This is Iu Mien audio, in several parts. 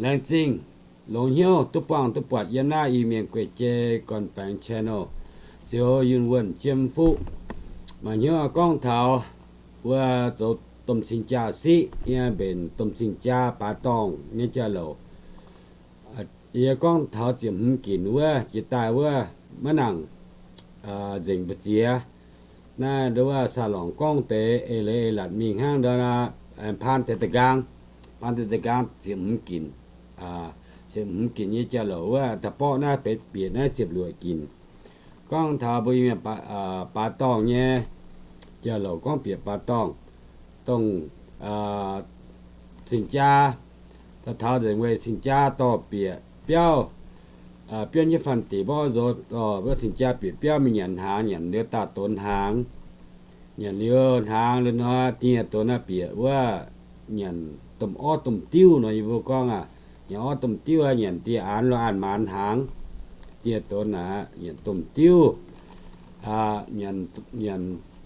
Laengz zingh longx hnyouv duqv buangh duqv buatc yiem naaiv Iu-Mienh gueic jei gorn-baengx channel, Ziouv Yunh Wuonh Jiem Fuqv. Maaih hnyouv gorngv taux wuov zoux domh cing-jaa siqv nyei, mbenc domh cing-jaa baaix dorngh nyei jauv-louc. Yie gorngv taux ziepc hmz ginc wuov, jiex daaih wuov maiv nangc nzengc mbu'ziex. Naaiv nduov wuov saa lorngc gorngv deix eix leiz eix latc mingh hnangv nduov, paan deix da'nqaang, paan deix da'nqaang ziepc hmz ginc, ziepc hmz ginc nyei jauv-louc wuov, da'borqv naaiv benx bieqc naaiv ziepc luoqc ginc. Gorngv taux mbuo Iu-Mienh baaix dorngh nyei jauv-louc, gorngv bieqc baaix dorngh, dongh cing-jaa, daaih taux nzengc weic cing-jaa dorh bieqc biauv, biauv nyei fanh diqc mborqv nzox dorh wuov cing-jaa bieqc biauv mingh nyanc hnaangx, nyanc liuz daauh donx hnaangx. Nyanc liuz hnaangx liuz nor, dingh donx naaiv bieqc wuov nyanc domh orv domh diuv nor, yie mbuo gorngv aqv, nyanc orv domh diuv aqv, nyanc dieh aanx lorh an maanz hnaangx. Dingh donx naaic nyanc domh diuv, nyanc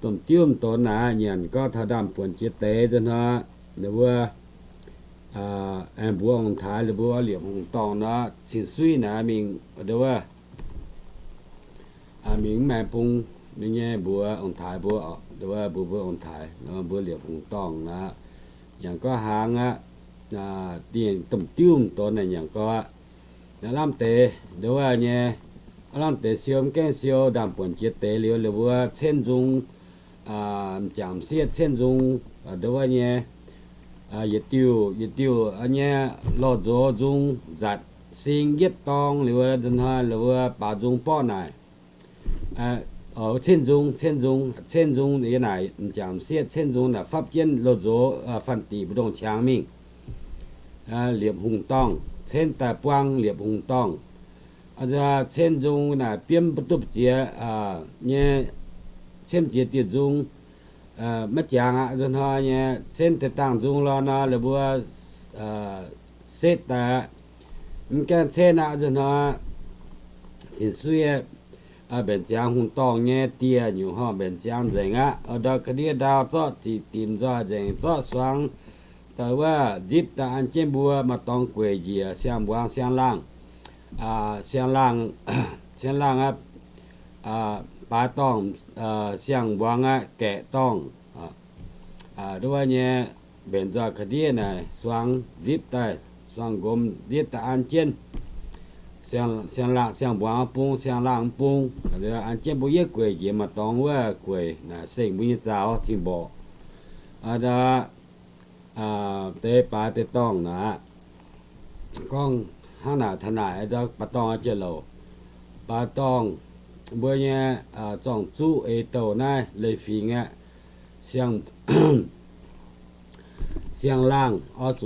domh diuv m'donx naaic, nyanc gorngv taux ndaamv-buonc jiex deix nzunc hnoi, ninh mbuo aengx mbuox ong-taaix, ninh mbuo liepc hungh dorngh nor, cin-suiv naaic mingh nduov wuov, mingh mv maengx bung, ninh nyei mbuox ong-taaix mbuo, nduov wuov mbuox mbuo ong-taaix, mbuo liepc hungh dorngh naaic, nyanc gorngv hnaangx aqv, dingh domh diuv m'donx naaic nyanc gorngv aqv. Aav lamh deix nduov wuov nyei, aav lamh deix siou mv gaengh siou, ndaamv-buonc jiex deix liuz, ninh mbuo cenv nzung, m'jangc m'sieqv cenv nzung, nduov wuov nyei, yietc diuh yietc diuh nyei lorh nzox nzung nzatc sing yietv dorng liuz, nzunc hnoi ninh mbuo baaux nzung borqv naaic, cenv nzung, cenv nzung, cenv nzung yie naaic m'jangc m'sieqv cenv nzung naaic fapv jienv lorh nzox fanh diqc mbu'ndongx qangx mingh, liepc hungh dorngh, cenv daaih buang liepc hungh dorngh. Cenv nzung naaic biomv mv duqv ziex nyei, cenv ziex diuh nzung, maiv jangx aqv. Nzunc hnoi nyei cenv deix dangh nzung lorh nor, ninh mbuo setv daaih aqv. Mv gaengh cenv aqv. Nzunc hnoi cin-suiv mbenc ziangx hungh dorngh nyei dieh nyungc horngh mbenc ziangx nzengc aqv. Ndau ga'ndiev ndau zorqv ziqc dimc nzoih nzengc, zorqv suangx daaih wuov nzipv daaih an jienv mbuo maaih dorngx gueic njiec, siang-mbuangz siang-laangh, siang-laangh, siang-laangh aqv, baaix dorngh, siang-mbuangz aqv, gaeqv dorngh, nduov wuov nyei mbenc nzoih ga'ndiev naaic suangx nzipv daaih, suangx nqomz nzipv daaih an jienv siang-laangh, siang-mbuangz bung, siang-laangh bung, an jienv mbuo yietv gueic njiec maaih dorngx wuov gueic naaic seng mbuo nyei zaux cing-mborqc. Deix baaix deix dorngh naaic, gorngv hnangv naaic taux naaic baaix dorngh jiex louc. Baaix dorngh mbuo nyei zorng-zuqv eix douh naaiv leiz-fingx aqv, siang-laangh oix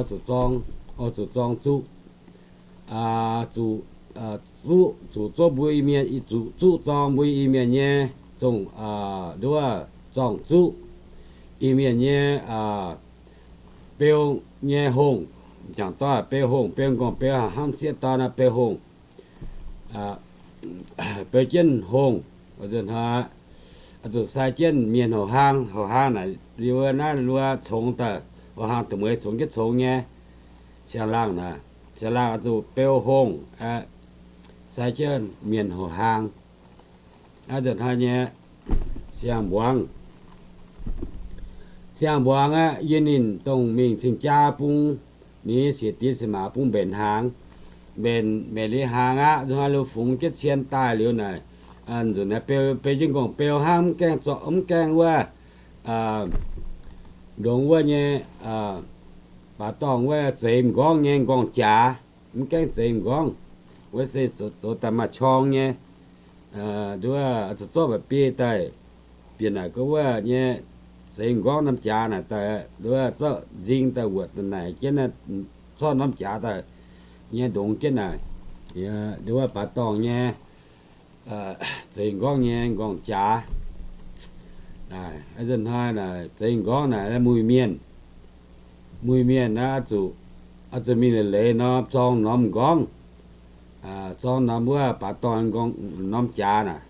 zuqc zorng, oix zuqc zorng zuqv, zuqc, zuqc zouv mbuo Iu-Mienh, zuqc zuqv zorng mbuo Iu-Mienh nyei zong, nduov, zorng-zuqv Iu-Mienh nyei beu nyei hongh. M'jangc dorn beu hongh, beu m'nqorngv beu, hnangv sieqv dorn beu hongh, beu jienv hongh. Nzunc hnoi zuqc sai jienv mienh houx hlaang, houx hlaang naaic, liuz naaiv luo congx daaih, houx hlaang da'mueiz congx jienv congx nyei. Siang-laangh naaic, siang-laangh zuqc beu hongh, sai jienv mienh houx hlaang. Nzunc hnoi nyei siang-mbuangz, siang-mbuangz aqv, yie ninh dongh mingh cing-jaa bung, ninh nyei sieqv diex sieqv maac bung mbenc hnaangx, mbenc, mbenc liuz hnaangx aqv, nzunc hnoi liuz fungx jienv cien daaih liuz naaic, nzunc naaiv beu, beu jienv m'nqorngv beu hnangv, mv gaengh zorqv, mv gaengh wuov ndongx wuov nyei, baaix dorngh wuov zeix m'nqorngv nyei m'nqorngv jaax, mv gaengh zeix m'nqorngv. Wuov se zoux daaih maaih qorng nyei, nduov, zuqc zorqv mba'biei daaih, bieqc naaic gouv wuov nyei, zeix m'nqorngv norm jaax naaic daaih, nduov, zorqv nzing daaih wuotc naaic jienv, zorqv norm jaax daaih nyei ndongx jienv naaic, nduov, baaix dorngh nyei zeix m'nqorngv nyei m'nqorngv jaax. Nzunc hnoi naaic zeix m'nqorngv naaic muic-mienh, muic-mienh naaic oix zuqc mingh leiz-leiz norm zorng norm m'nqorngv, zorng norm wuov baaix dorngh m'nqorngv norm jaax naaic.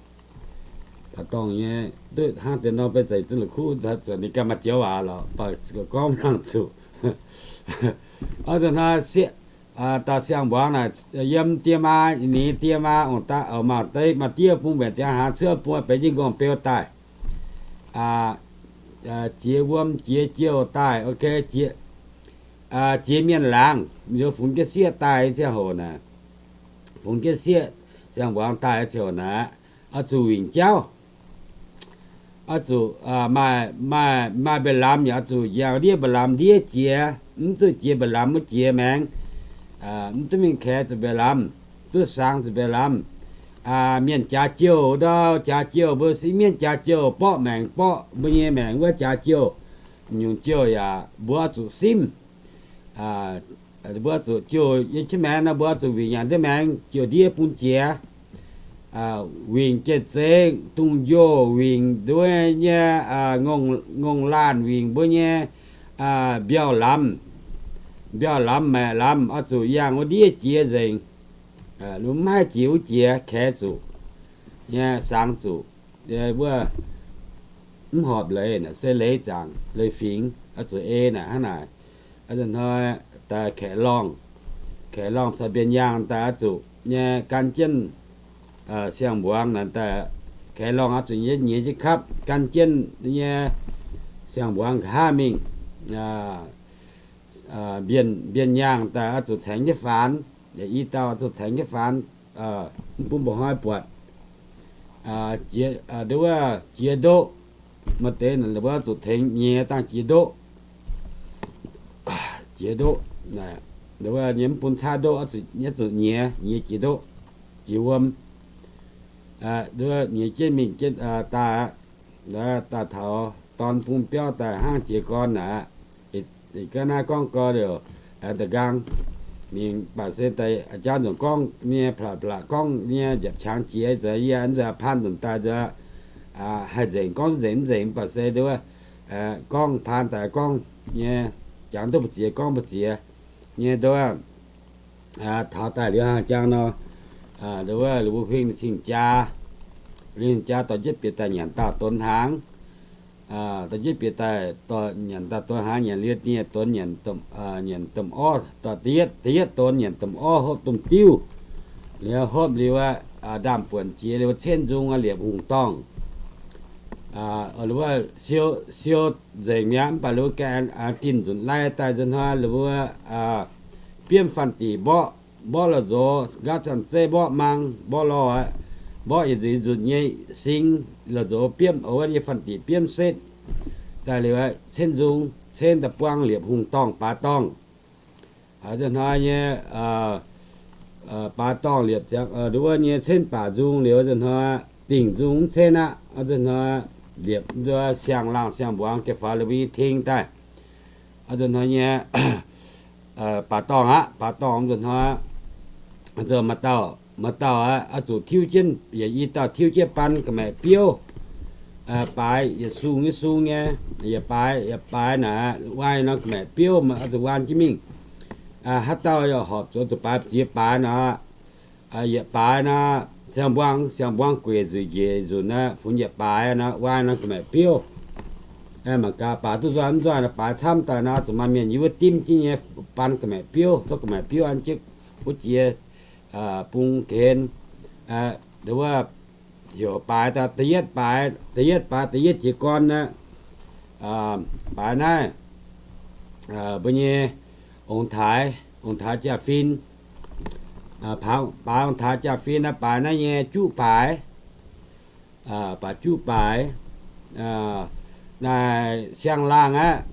Baaix dorngh nyei duqv hnangv deix norm beiv zeic zinh la'kuqv, ninh ganh maaih joux waac lorqc, baac gorngv mv nangc zuqc. Nzunc hnoi sieqv, Dauh siang-mbuangz naaic yiem die maa, ninh die maa ong-daa, maaih deix, maaih diev bung mbenc ziangx hnaangx cuotv bung benx jienv nqorngv-beu daaih. Jiex wuom jiex jouh daaih, jiex mienh laangz, fungx jienv sieqv daaih ziangh hoc naaic, fungx jienv sieqv, siang-mbuangz daaih ziangh hoc naaic, oix zuqc wingc jauv. Oix zuqc maaih, maaih mba'lamz yaac oix zuqc yangh ndiev mba'lamz ndiev jiex, mv duqv jiex mba'lamz wuov jiex maengx, mv duqv mingh kaex zuqc mba'lamz, duqv sangx zuqc mba'lamz. Mienh jaax jouh ndau, jaax jouh mbuo sieqv mienv jaax jouh, borqv maengc borqv mbuo nyei maengc wuov jaax jouh, nyungc jouh yaac mbuo oix zuqc simv. Mbuo zuqc jouh nyei qiex maengx nor, mbuo zuqc wingc yangh ndiev maengx jouh ndiev bun jiex. Wingc jiex zeiv, dungz-njoh wingc, nduov nyei, ngongh laanh wingc mbuo nyei, mbiauh lamz, mbiauh lamz maeqc lamz oix zuqc yangh wuov ndiev jiex nzengc. Mv haih jiex wuov jiex kaex zuqc nyei, sangx zuqc wuov, mv horpc leiz naaic se leiz zaangc leiz fingx oix zuqc ei naaic hnangv naaic. Hnoi daaih kaeqv lorngh, kaeqv lorngh caux mbienx yaangh daaih oix zuqc nyei gan jienv siang-mbuangz naaic daaih, kaeqv lorngh oix zuqc nyiex jienv kapv gan jienv nyei siang-mbuangz nqa'haav mingh. Mbienx, mbienx nyaangh daaih oix zuqc caengx jienv faanx, i dauh oix zuqc caengx jienv faanx, mv bun mba'hnoi buatc. Nduov wuov jiex ndoqv, maaih deix mbuo zuqc tengx nyiex dangh jiex ndoqv. Jiex ndoqv, nduov wuov nyei mv bun caaiv ndoqv, zuqc nyiex, nyiex jiex ndoqv, jiex wuom. Nduov nyiex jienv mingh jienv daaih aqv. Daaih taux dorn bung biauv daaih hnangv jiez gorn aqv. Ga'naaiv gorngv gorx liouc, da'nqaang mingh baac se daaih jangv nzunc gorngv nyei, plaqc plaqc gorngv nyei, njiepc qangx jiex nzengc, yie nzunc paan nzunc daaih nzunc, haih nzengc gorngv nzengc mv nzengc, mv baac se nduov, gorngv paan daaih gorngv nyei, jangx duqv mbu'ziex gorngv mbu'ziex nyei nduov. Taux daaih liuz haaix jangx nor, nduov wuov Liuz Mbuo Huing cing jaa, liuz cing jaa dorh jienv bieqc daaih nyanc dauh donx hnaangx. Dorh jienv bieqc daaih dorh nyanc dauh donx hnaangx, nyanc liuz nie donx, nyanc domh orv, dorh da'yietv, da'yietv donx nyanc domh orv, hopv domh diuv. Liuz hopv liuz aqv, ndaamv-buonc jiex liuz, cen nzung liepc hungh dorngh. Liuz wuov siou, siou nzengc mi'aqv, mv baac liuz gaengh dinh nzunc lai daaih nzunc hnoi, liuz wuov biomv faanh diqc mborqv, mborqv la'nzox, nqaatv zanc zeiv mborqv mang, mborqv lorh aqv, mborqv yietc nzunc yietc nzunc nyei sing la'nzox biomv, wuov nyei faanh diqc biomv setv. Daaih liuz cen nzung, cen daaih buang liepc hungh dorngh baaix dorngh. Nzunc hnoi nyei baaix dorngh liepc ziangx, wuov nyei cen baac nzung liuz, nzunc hnoi dingc nzung mv cen aqv. Nzunc hnoi liepc nduov siang-laangh siang-mbuangz jiex faaux liuz mbuo nyei ting daaih. Nzunc hnoi nyei baaix dorngh aqv, baaix dorngh nzunc hnoi, maaih dauh, maaih dauh aqv, oix zuqc tiuv jienv, yietc i dauh tiuv jienv baan ga'maeqc biouv. Baaix yietc sung nyei sung nyei, yietc baaix, yietc baaix naaic, waan nor ga'maeqc biouv, oix zuqc waan jienv mingh. Haaix dauh yaac horpc zuqc, zuqc baaix ziex baaix nor, yietc baaix nor, siang-mbuangz, siang-mbuangz gueic nzueic njiec nzunc aqv, funx yietc baaix nor, waan nor ga'maeqc biouv. Mangc gaax baaix duqv nzoih mv nzoih nor, baaix camv daaih nor, zuqc maaih mienh yiem wuov dimv jienv nyei baan ga'maeqc biouv, zorqv ga'maeqc biouv an jienv wuov jiex bung gen. Wuov heuc baaix da'yietv baaix, da'yietv baaix, da'yietv jiez gorn aqv. Baaix naaiv mbuo nyei ong-taaix, ong-taaix jaa-fin. Baaix ong-taaix jaa-fin naaiv, baaix naaiv nyei juqv baaix, baaix juqv baaix. Naaic siang-laangh aqv,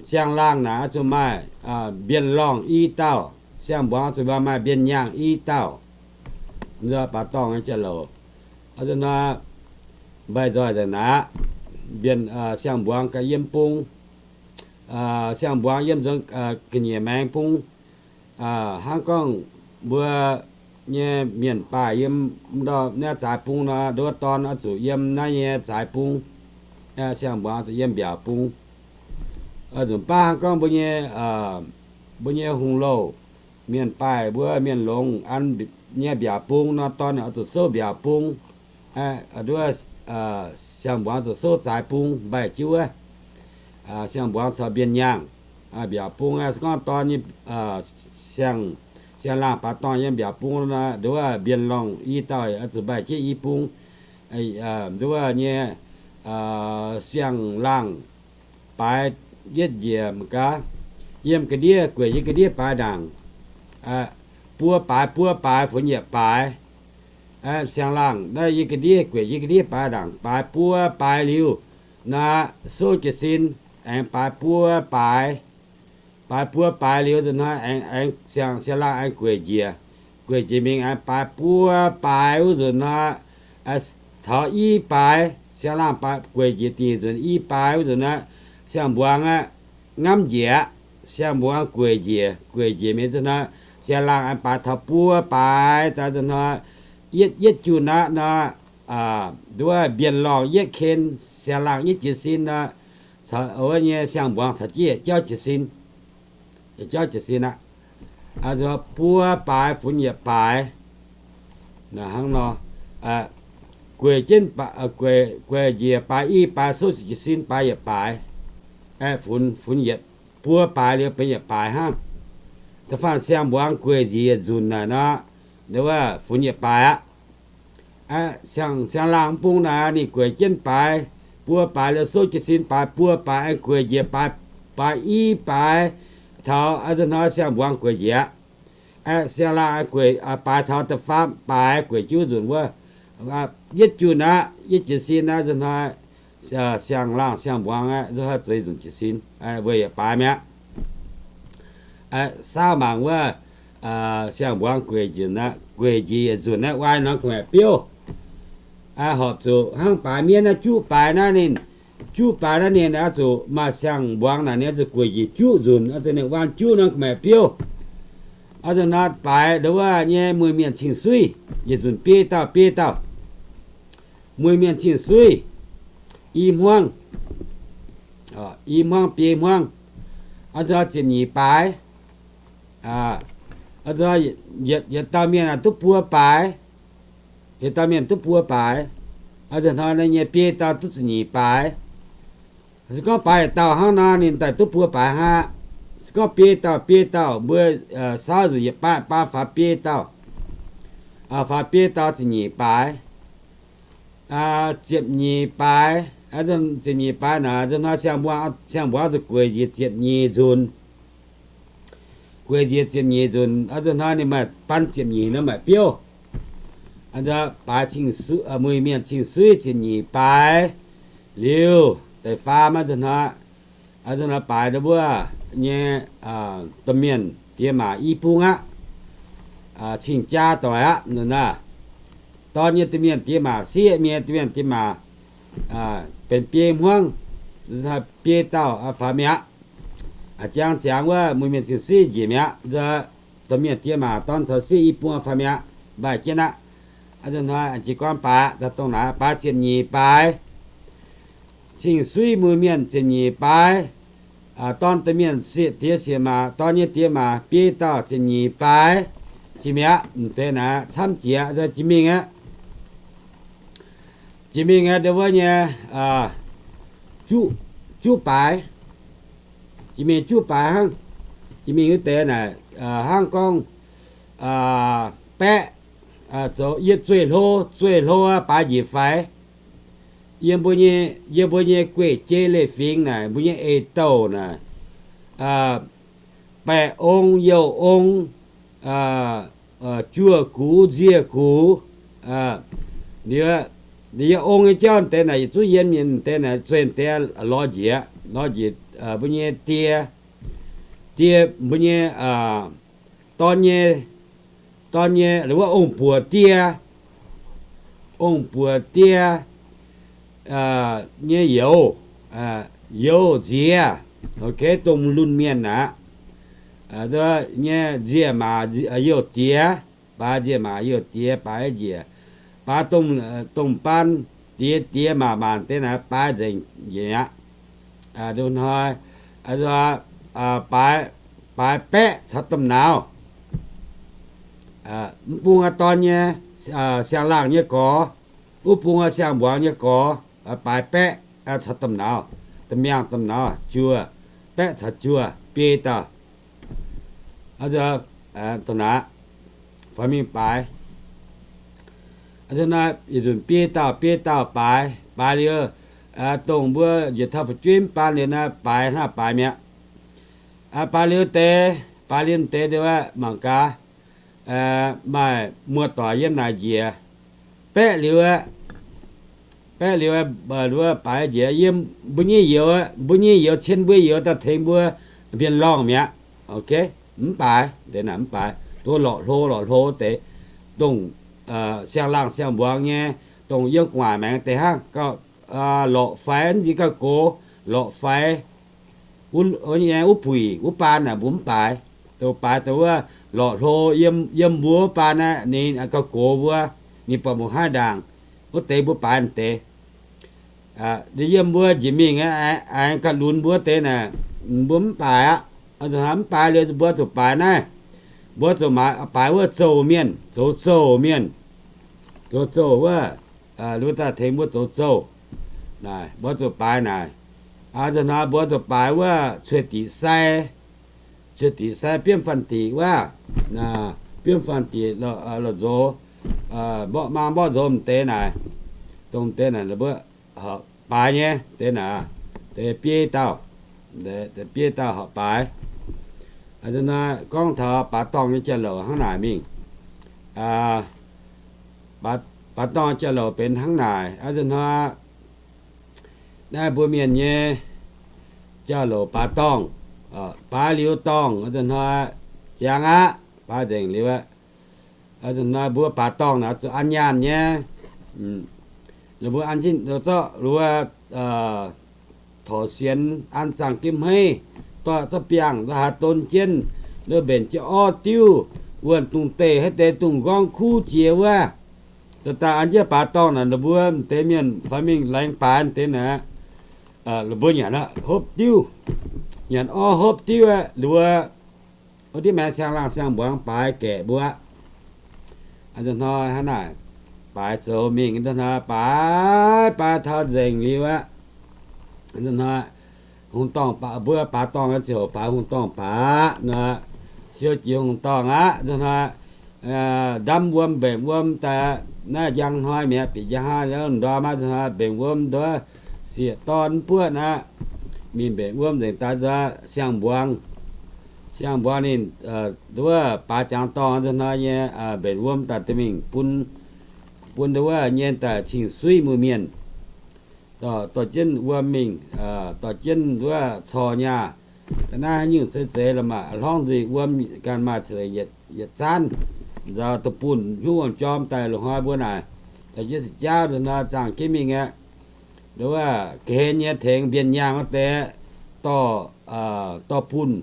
siang-laangh naaic oix zuqc maaih mbienx lorngh i dauh, siang-mbuangz oix zuqc maaih mbienx nyaangh i dauh. Nzunc baaix dorngh nyei jiex louc. Nzunc hnoi mbaih nzoih nzengc naaic aqv. Mbienx siang-mbuangz gauh yiem bung, siang-mbuangz yiem nzuonx ga'nyiec maengx bung. Hnangv gorngv mbuo nyei mienh baaih yiem ndau naaiv zaaix bung nor, nduov dorn oix zuqc yiem naaiv nyei zaaix bung. Siang-mbuangz zuqc yiem mbiaauc bung. Nzunc baav hnangv gorngv mbuo nyei, mbuo nyei hungh louh, mienh baaih mbuo mienh longx an nyei mbiaauc bung nor, dorn oix zuqc souv mbiaauc bung. Nduov siang-mbuangz zuqc souv zaaix bung mbaih jienv wuov. Siang-mbuangz caux mbienx nyaangh, mbiaauc bung se gorngv dorn nyei, siang, Siang-laangh baaix dorngh yiem mbiaauc bung nor, nduov mbienx lorngh i dauh oix zuqc maaih jienv i bung. Nduov nyei siang-laangh baaix yietv njiec mv gaax, yiem ga'ndiev gueic, yiem ga'ndiev baaix ndaangc, buo baaix, buo baaix funx yietc baaix. Siang-laangh naaiv yiem ga'ndiev gueic, yiem ga'ndiev baaix ndaangc, baaix buo baaix liuz, naaiv souv jiez sin aengx baaix buo baaix. Baaix buo baaix liuz nzunc hnoi aengx, aengx siang, siang-laangh aengx gueic njiec, gueic njiec mingh aengx baaix buo baaix wuov nzunc hnoi, taux i baaix, siang-laangh gueic njiec dingc nzunc i baaix wuov nzunc hnoi, siang-mbuangz aqv, ngamv njiec aqv. Siang-mbuangz gueic njiec, gueic njiec mingh nzunc hnoi, siang-laangh aengx baaix taux buo baaix daaih nzunc hnoi, yietv, yietv junh aqv nor, nduov mbienx lorngh yietv ken, siang-laangh yietv jiez sin nor, wuov nyei siang-mbuangz caux jienv yietc jauv jiez sin, yietc jauv jiez sin aqv. Buo baaix funx yietc baaix. Hnangv nor, gueic jienv, gueic njiec baaix i baaix souv jiez sin baaix yietc baaix, funx, funx yietc, buo baaix liuz benx yietc baaix hnangv. Da'faanh siang-mbuangz gueic njiec yietc nzunc naaic nor, wuov funx yietc baaix aqv. Siang-laangh mv bung naaic ninh gueic jienv baaix, buo baaix liuz souv jiez sin baaix, buo baaix aengx gueic njiec baaix, baaix i baaix, taux nzunc hnoi siang-mbuangz gueic njiec aqv. Siang-laangh gueic baaix taux da'faam baaix gueic jienv wuov nzunc wuov, yietv junh aqv, yietv jiez sin aqv nzunc hnoi, siang-laangh siang-mbuangz aqv nzunc hnoi zueiz nzunc jiez sin, weic yietc baaix mi'aqv. Saauv mangc wuov, siang-mbuangz gueic njiec, gueic njiec yietc nzunc naaiv, waaic norm gu'nguaaic biouv. Horpc zuqc hnangv baaix mienv naaiv juqv baaix naaiv ninh, juqv baaix naaiv ninh oix zuqc maaih siang-mbuangz naaic ninh oix zuqc gueic njiec juqv nzunc, oix zuqc ninh waanc juqv norm gu'nguaaic biouv. Oix zuqc nor baaix nduov wuov nyei mueiz-mienh cing-suiv yietc nzunc biei dauh, biei dauh. Mueiz-mienh cing-suiv i hmuangv, i hmuangv biei hmuangv, oix zuqc ziepc nyeic baaix. Yietc, yietc dauh mienh duqv buo baaix, yietc dauh mienh duqv buo baaix. Nzunc hnoi nyei biei dauh duqv ziepc nyeic baaix. Se gorngv baaix yietc dauh hnangv nor ninh daaih duqv buo baaix hnangv. Se gorngv biei dauh, biei dauh mbuo saauv nzunc yietc baav, baav faaux biei dauh, faaux biei dauh ziepc nyeic baaix. Ziepc nyeic baaix, ziepc nyeic baaix naaic nzunc hnoi siang-mbuangz, siang-mbuangz zuqc gueic njiec ziepc nyeic nzunc. Gueic njiec ziepc nyeic nzunc, nzunc hnoi ninh maaih ban ziepc nyeic nor maaih biouv. Baaix, mueiz-mienh cing-suiv ziepc nyeic baaix liuz deix faam nzunc hnoi, nzunc hnoi baaix nduov wuov nyei domh mienh diex maac i bung aqv. Cing-jaa doic aqv nzunc naaiv. Dorn nyei domh mienh diex maac, sieqv nyei domh mienh diex maac, benx biei hmuangv, biei dauh faaux mi'aqv. Jangx ziangx wuov mueiz-mienh cing-suiv njiec mi'aqv. Domh mienh diex maac dorn caux sieqv i bung faaux mi'aqv, mbaih jienv aqv. Nzunc hnoi jiez gorn baaix daaih dongh naaic, baaix ziepc nyeic baaix. Cing-suiv mueiz-mienh ziepc nyeic baaix. Dorn domh mienh sieqv diex sieqv maac, dorn nyei diex maac biei dauh ziepc nyeic baaix. Jiex mi'aqv, m'deix naaic camv jiex, jiex mingh aqv. Jiex mingh aqv, nduov wuov nyei juqv baaix. Jiex mingh juqv baaix hnangv. Jiex mingh wuov deix naaic hnangv gorngv baeqv, zoux yie zueih hlo, zueih hlo baaix njiec faix. Yiem mbuo nyei, yiem mbuo nyei gueiv jei leiz-fingx naaic, mbuo nyei eix-douh naaic, baeqc ong, youh ong, juoh gux, nzieh gux, yie ong nyei jauv deix naaic yietc zungv yiem nyei deix naaic zueih deix lorz njiec, lorz njiec mbuo nyei die, die mbuo nyei dorn nyei, dorn nyei wuov ong-buoc die, ong-buoc die nyei youz, youz nziex, dongh lunh mienh aqv. Nyei nziec maac youh diex, baaix nziec maac youh diex, baaix njiec, baaix dongh baan diex, diex maac maanc deix naaic baaix nzengc njiec aqv. Hnoi baaix, baaix baeqv caux domh nauz. Mv bung aqv dorn nyei siang-laangh nyei gorx, wuov bung aqv siang-mbuangz nyei gorx, baaix baeqv caux domh nauz, domh miangh domh nauz juoh, baeqv caux juoh biei dauh. Dongh naaiv, faaux mingh baaix. Yietc nzunc biei dauh biei dauh baaix, baaix liuz, dongh mbuo njiec taux fu'jueiv baan liuz naaiv baaix hnangv baaix mi'aqv. Baaix liuz deix, baaix liuz deix liuz aeqv, mangc gaax, maaih muoz-doic yiem naaic njiec. Baeqv liuz aeqv, baeqv liuz aeqv, baaix njiec yiem mbuo nyei youz, mbuo nyei youz cien mbuo youz daaih tengx mbuo mbienx lorngh mi'aqv. Mv baaix, deix naaic mv baaix, duqv lorqc hlo lorqc hlo deix, dongh siang-laangh siang-mbuangz nyei, dongh yiem gu'nguaaic maengx deix hnangv, lorqc faix nziex gauh gox, lorqc faix wuov buic wuov baan naaic mbuo mv baaix. Dongh baaix dongh wuov lorqc hlo yiem mbuo wuov baan naaiv ninh gauh gox mbuo, ninh buatc mbuo haaix ndaangc, wuov deix mbuo baaix deix. Yiem mbuo njiec mingh aengx gauh lunx mbuo deix naaic, mbuo mv baaix aqv. Mv baaix liuz mbuo zuqc baaix naaiv, mbuo zuqc baaix wuov zouh mienh, zoux zouh mienh, zoux zouh wuov, wuov daaih tengx mbuo zoux zouh. Naaic mbuo zuqc baaix naaic. Nzunc hnoi mbuo zuqc baaix wuov cueiv diqc sai, cueiv diqc sai biomv faanh diqc wuov, biomv faanh diqc la'zox, mborqv maa mborqv nzox m'deix naaic, dongh m'deix naaic mbuo baaix nyei deix naaic, deix biei dauh, biei dauh horpc baaix. Nzunc hnoi gorngv taux baaix dorngh nyei jauv-louc hnangv naaic mingh. Baaix dorngh jauv-louc benx hnangv naaic. Nzunc hnoi naaiv mbuo mienh nyei jauv-louc baaix dorngh, baaix liuz dorngh, nzunc hnoi ziangx aqv, baaix nzengc liuz aqv. Nzunc hnoi mbuo baaix dorngh naaic zuqc an nyaanh nyei. Ninh mbuo an jienv zorqv wuov torc sienx an zaangc gemh hmeiv, dorh zorqv biangh nzauh haaix don jienv, mbenc jienv orv diuv, wuonh dungz-deih haaix deix dungz nqorngv kuv jiex wuov. Daaih an jienv baaix dorngh naaic, ninh mbuo m'deix mienh faaux mingh laengz baaix deix naaic, ninh mbuo nyanc hopv diuv, nyanc orv hopv diuv aqv, ninh mbuo wuov diuv maengx siang-laangh siang-mbuangz baaix gaeqv mbuo. Nzunc hnoi hnangv naaic, baaix zoux mingh nzunc hnoi baaix baaix taux nzengc liuz aqv. Nzunc hnoi hungh dorngh baaix, mbuo baaix dorngh ziouc baaix hungh dorngh baac nor, siou jiex hungh dorngh aqv. Nzunc hnoi ndamv wuom mbenc wuom daaih, naaiv njang hnoi mi'aqv, bieqc njang hnoi ndorm aqv. Nzunc hnoi mbenc wuom nduov sieqv dorn buov aqv. Mingh mbenc wuom nzengc daaih nzunc siang-mbuangz, siang-mbuangz ninh nduov baaix jangx dorngh nzunc hnoi nyei mbenc wuom daaih dorh mingh bun, bun nduov nyei daaih cing-suiv mbuo mienh. Dorh jienv wuom mingh, dorh jienv wuov corc nyaah. Ga'naaiv haaix nyungc se zeiz la'maah hlorngv nzuih wuom ganh maaih cin-leiz yietc zaanv, nzauh da'bunh hnyouv wuom-jorm daaih loz-hnoi mbuo naaic, dorh jienv sic jaauv nzunc hnoi zaangh jienv mingh aqv. Nduov ga'hlen nyei tengx mbienc nyaangh wuov deix dorh, dorh bunh.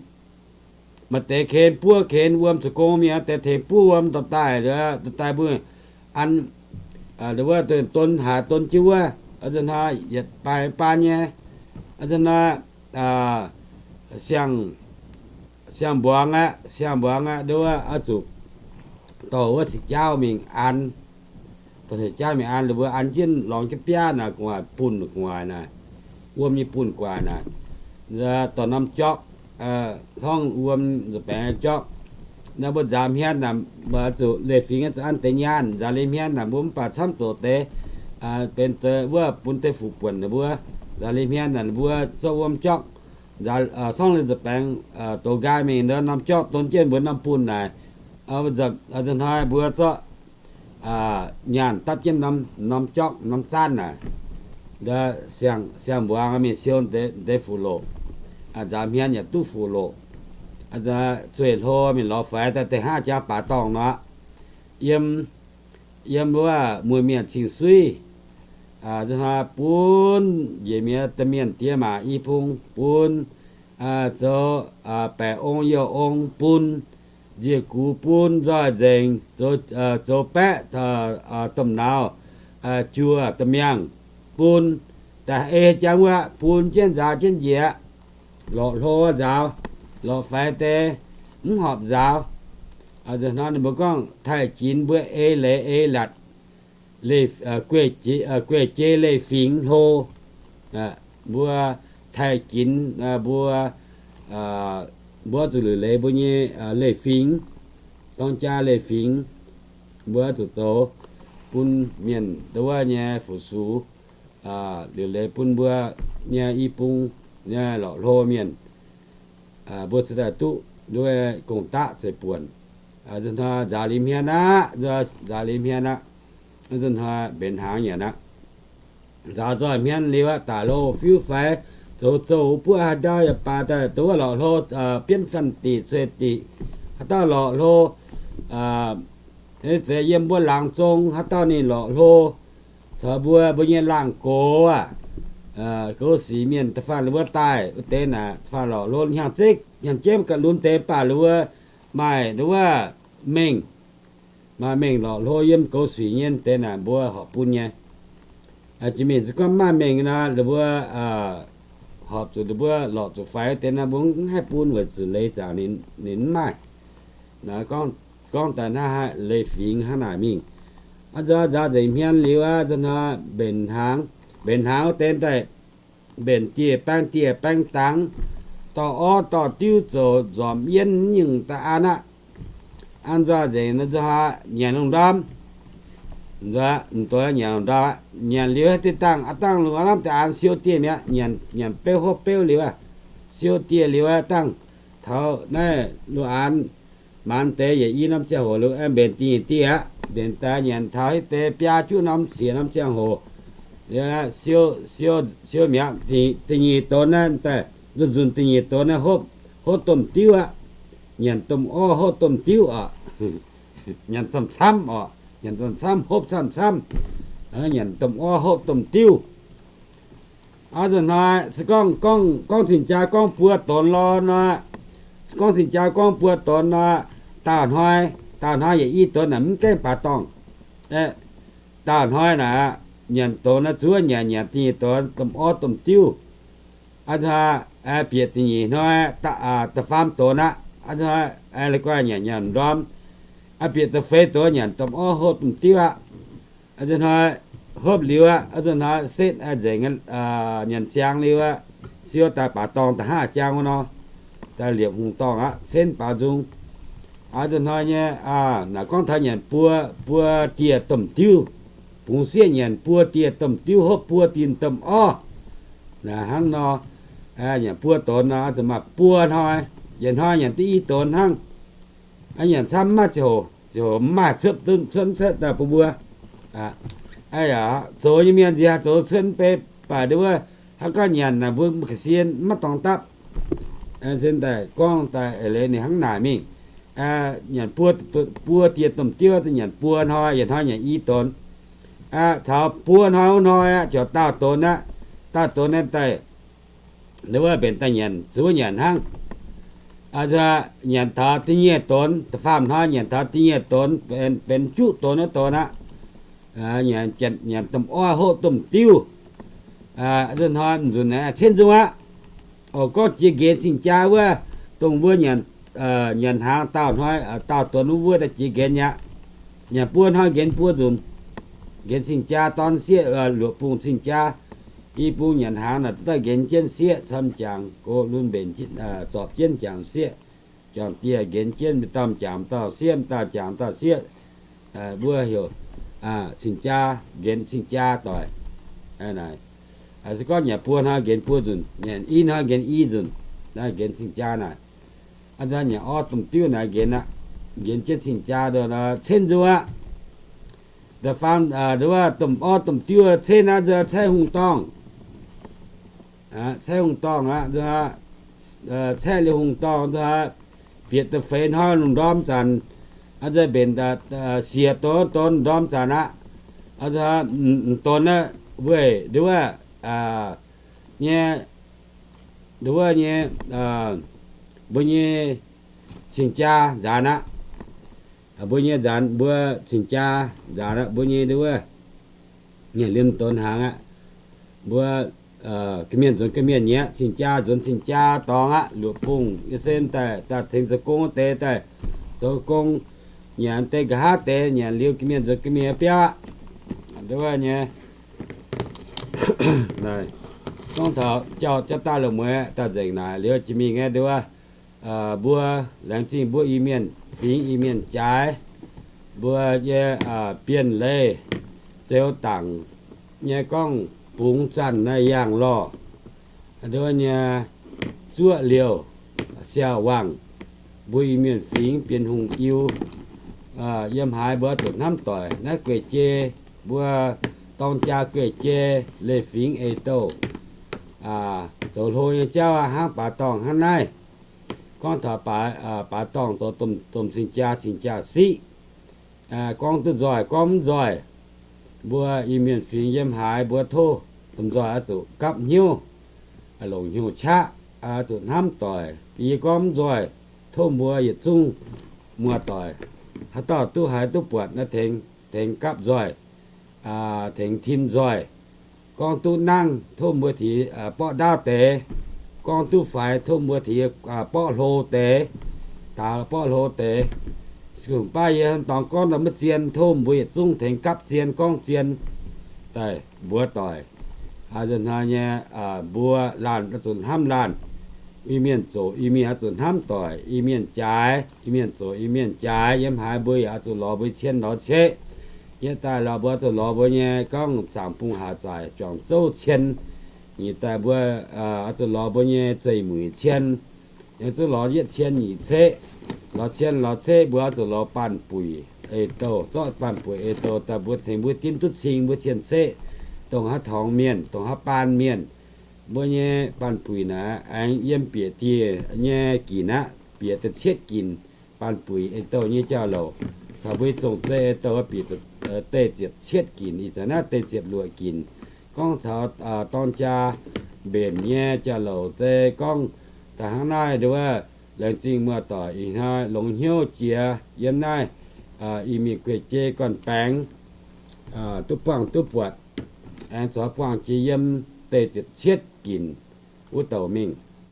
Maaih deix ga'hlen buov ga'hlen wuom zoux gong mingh wuov deix tengx buov wuom dorh daaih, dorh daaih mbuo an, wuov don haaix don jienv wuov. Nzunc hnoi yietc baan baan nyei, nzunc hnoi siang, siang-mbuangz aqv, siang-mbuangz aqv, nduov oix zuqc dorh wuov sic jaauv mingh an. Dorh sic jaauv mingh an, ninh mbuo an jienv lorngx jienv biaav naaic gu'nguaaic bunh gu'nguaaic naaic, wuom nyei bunh gu'nguaaic naaic, dorh norm jorqv, hlorngv wuom nzuqc baengx jorqv. Naaiv mbuo nzaaux hmien naaic, zuqc leiz-fingx zuqc an deix nyaanh. Nzaaux leiz-hmien naaic mbuo mv baac camv zoqc deix, benx deix wuov bun deix fuqv buonc ninh mbuo. Nzaaux leiz-hmien naaic ninh mbuo zorqv wuom jorqv, sorngv leiz nzuqc baengx dox nqaai mingh, norm jorqv don jienv mbuo norm bunh naaic. Nzunc hnoi mbuo zorqv nyaanh dapv jienv norm jorqv norm zaanv naaic, siang-mbuangz mingh siou deix fuqv loqc, nzaaux hmien yaac duqv fuqv loqc, zueih hlo mingh lorz faix daaih deix hnangv jangx baac dorngh nor, yiem, yiem wuov mueiz mienh cing-suiv. Nzunc hnoi bun njiec mi'aqv, domh mienh diex maac i bung bun, zoux baeqc ong youh ong bun, nziec gux bun, nzoih nzengc, zoux baeqv, domh nauz, juoh domh miangh bun, daaih ei jangx wuov bun jienv nzaaux jienv njiec, lorqc hlo nzaaux, lorqc faix deix mv horpc nzaaux. Nzunc hnoi ninh mbuo gorngv taaih ginx mbuo ei leiz ei latc, gueiv jei leiz-fingx hlo. Mbuo taaih ginx mbuo, mbuo zuqc luic leiz mbuo nyei leiz-fingx. dorng jaa leiz-fingx, mbuo zuqc zoux bun mienh nduov nyei fu-sux, liuc leiz bun mbuo nyei i bung nyei lorqc hlo mienh, mbuo cingx daaih duqv nduov gong-daqv zeiv-buonc. Nzunc hnoi nzaaux liuz hmien aqv, nzaaux liuz hmien aqv, nzunc hnoi mbenc hnaangx nyanc aqv. Nzaaux nzoih hmien liuz aqv, daaih loz-fiuv faix, zoux zouv buov haaix ndau yaac baac daaih duqv lorqc hlo, bienv fanh diqc cueiv diqc, haaix dauh lorqc hlo, zeiz yiem mbuo laangz zong, haaix dauh ninh lorqc hlo caux mbuo, mbuo nyei laangz gox aac, goux sic mienh da'faanh wuov daaih wuov deix naaic, da'faanh lorqc hlo hnyangx-jeiv hnyangx-jeiv gauh lunx deix baac wuov maaih wuov mengh, maaih mengh lorqc hlo yiem goux sic nyei deix naaic mbuo horpc bun nyei. Jiex mingh se gorngv maaih mengh nor, ninh mbuo horpc zuqc ninh mbuo lorqc zuqc faix deix naaic mbuo mv haih bun weic zuqc leiz zaangc ninh mv maaih. Gorngv daaih naaiv leiz-fingx hnangv naaic mingh. Aa, nzaaux nzengc hmien liuz aqv, nzunc hnoi mbenc hnaangx, mbenc hnaangx wuov deix daaih mbenc dieh baeng dieh baeng dangx, dorh orv dorh diuv zoux nzormc yienv nyungc daaih an aqv. An nzoih nzengc nzunc hnoi nyanc lungh ndorm, nyanc lungh ndorm aqv. Nyanc liuz diqv dangh aqv, dangh lungh aav lamh deix an siou dieh mi'aqv. Nyanc beuv hopv beuv liuz aqv, siou dieh liuz aqv, dangh taux naaiv lungh aanx maanz deix yietc i norm ziangh hoc liuz mbenc da'nyeic dieh aqv. Mbenc daaih nyanc taux hitv deix biaa juqv norm ciex norm ziangh hoc, siou, siou mi'aqv. Da'nyeic donx naaiv daaih nzunc nzunc da'nyeic donx naaiv hopv, hopv domh diuv aqv. Nyanc domh orv hopv domh diuv oc. Nyanc camv-camv oc, nyanc camv-camv, hopv camv-camv, nyanc domh orv hopv domh diuv. Aa, nzunc hnoi se gorngv, gorngv cing-jaa gorngv buo donx lorqc nor, se gorngv cing-jaa gorngv buo donx nor, daauh hnoi, daauh hnoi yietc i donx naaic mv gaengh baaix dorngh. Daauh hnoi naaic nyanc donx naaiv zuov nyanc, nyanc da'nyeic donx domh orv domh diuv. Aa, bieqc da'nyeic hnoi, da'faam donx aqv, la'guaih nyanc nyanc ndorm. Bieqc da'feix donx nyanc domh orv hopv domh diuv aqv. Hnoi hopv liuz aqv, hnoi setv nzengc, nyanc ziangx liuz aqv, siou daaih baaix dorngh da'hnangv jangx wuov nor, daaih liepc hungh dorngh aqv, cenv baaux nzung. Aa, hnoi nyei, naaic gorngv taux nyanc buo, buo dieh domh diuv, bungx sieqv nyanc buo dieh domh diuv, hopv buo dinh domh orv. Naaic hnangv nor, nyanc buo donx nor, zuqc maaih buo hnoi, yietc hnoi nyanc duqv i donx hnangv. Nyanc camv mv maaih ziangh hoc, ziangh hoc mv maaih cuotv, cuotv mv cuotv daaih bun mbuo. Zoux nyei mienh nziex haih zoux cuotv mv bei, baac nduov wuov hnangv gorngv nyanc naaic mbuo ga'sie maiv dorngx dapv. Sin daaih gorngv daaih eix leiz ninh hnangv naaic mingh. Nyanc buo, buo dieh domh diuv, nyanc buo hnoi, yietc hnoi nyanc i donx. Taux buo hnoi wuov hnoi aqv, ziouc daauh donx aqv. Daauh donx naaiv daaih, nduov wuov mbenc daaih nyanc, zuov nyanc hnangv. Nyanc taux da'nyeic donx, da'faam hnoi nyanc taux da'nyeic donx, benx juqv donx wuov donx aqv. Nyanc domh orv hopv domh diuv. Nzunc hnoi nzunc naaiv cenv nzung aqv. Oc, gorngv jiex nqenx cing-jaa wuov, dongh mbuo nyanc hnaangx daauh hnoi, daauh donx wuov mbuo daaih jiex nqenx aqv. Nyanc buo hnoi nqenx buo nzunc. Nqenx cing-jaa dorn sieqv, luoqc bung cing-jaa. I bung nyanc hnaangx naaic za'daaih nqenx jienv sieqv camv jangx, gox lunx mbenc, zorpc jienv jangx sieqv. Juangc dieh nqenx jienv m'dauh jangx m'dauh sieqv, m'dauh jangx m'dauh sieqv. Mbuo heuc cing-jaa, nqenx cing-jaa doic. Se gorngv nyanc buo hnoi nqenx buo nzunc, nyanc i hnoi nqenx i nzunc, nqenx cing-jaa naaic. Nyanc orv domh diuv naaic nqenx aqv, nqenx jienv cing-jaa cenv nzung aqv. Da'faam, nduov wuov domh orv domh diuv cenv aqv, caeqv hungh dorngh. Caeqv hungh dorngh aqv, caeqv liuz hungh dorngh, bieqc da'feix hnoi lungh ndorm zanc, mbenc siec donx donx ndorm zanc aqv. M'donx naaiv weic nduov wuov nyei, nduov wuov nyei, mbuo nyei cing-jaa nzaanx aqv. Mbuo nyei nzaanx, mbuo cing-jaa nzaanx aqv, mbuo nyei nduov wuov nyanc liemh donx hnaangx aqv. Mbuo ga'mienh nzuonx ga'mienh nyei aqv, cing-jaa nzuonx cing-jaa dorngx aqv. Luoqc bung yie sen daaih, daaih tengx zoux gong wuov deix daaih zoux gong, nyanc deix nqa'haav deix nyanc liuz ga'mienh nzuonx ga'mienh biauv aqv. Nduov wuov nyei, gorngv taux jauv-jauv daaih loz-mueiz daaih nzengc naaic liuz jiex mingh nyei nduov wuov, mbuo laengz zingh mbuo Iu-Mienh fingx Iu-Mienh jaaix, mbuo nyei bienh leiz zeux dangc nyei gorngv bungx zanh naaiv yangh lorh, nduov nyei zuoqv liouh siau-wangh, mbuo Iu-Mienh fingx Bienh Hungh Iu, yiem haaix mbuo zuqc hnamv doic. Naaiv gueic jei, mbuo dorng jaa gueic jei, leiz-fingx ei-douh zoux hlo nyei jauv hnangv baax dorngh hnangv naaiv. Gorngv taux baax dorngh zoux domh cing-jaa cing-jaa siqv, gorngv duqv nzoih gorngv mv nzoih, mbuo Iu-Mienh fingx yiem haaix mbuo tov domh nzoih oix zuqc gapv hnyouv, longc hnyouv qaqv, oix zuqc hnamv doic. Yie gorngv mv nzoih, tov mbuo yietc zungv muoz-doic, haaix dauh duqv haiz duqv buatc naaiv tengx, tengx gapv nzoih, tengx tim nzoih. Gorngv duqv nangv, tov mbuo tengx borqv ndaauv deix. Gorngv duqv faix, tov mbuo tengx borqv hlo deix, daaux borqv hlo deix. Baav yie dorngx gorngv daaih maiv zien, tov mbuo yietc zungv tengx gapv zien, gorngv zien daaih mbuox doic. Nzunc hnoi nyei, mbuo laanh oix zuqc hnamv laanh. Iu-Mienh zoqc Iu-Mienh oix zuqc hnamv doic. Iu-Mienh jaaix, Iu-Mienh zoqc Iu-Mienh jaaix. Yiem haaix mbuo yaac oix zuqc lorz mbuo cien lorz ceqv. Yiem daaih lorz mbuo oix zuqc lorz mbuo nyei gorngv zaangc bung haac zaaic juangc zouv cien. Nyic daaih mbuo oix zuqc lorz mbuo nyei zeiv mueic cien. Yiem zuqc lorz yietv cien nyic ceqv. Lorz cien lorz ceqv mbuo oix zuqc lorz baanh buic ei-douh, zorqv baanh buic ei-douh daaih mbuo tengx mbuo dimv duqv cing mbuo cien-ceqv, dongh haaix torngx mienh, dongh haaix baan mienh. Mbuo nyei baanh buic naaic aengx yiem bieqc dieh nyei ginc aqv, bieqc da'cietv ginc. Baanh buic ei-douh nyei jauv-louc caux mbuo nyei zong zei ei-douh bieqc deix ziepc cietv ginc, ih zanc naaiv deix ziepc luoqc ginc. Gorngv caux dorng jaa mbenc nyei jauv-louc zei gorngv daaih hnangv naaiv nduov, laengz zingh muoz-doic ih hnoi longx hnyouv jiex yiem naaiv Iu-Mienh gueic jei gorn-baengx duqv buangh duqv buatc, aengx corc buangh jiex yiem deix ziepc cietv ginc wuov douc mingh.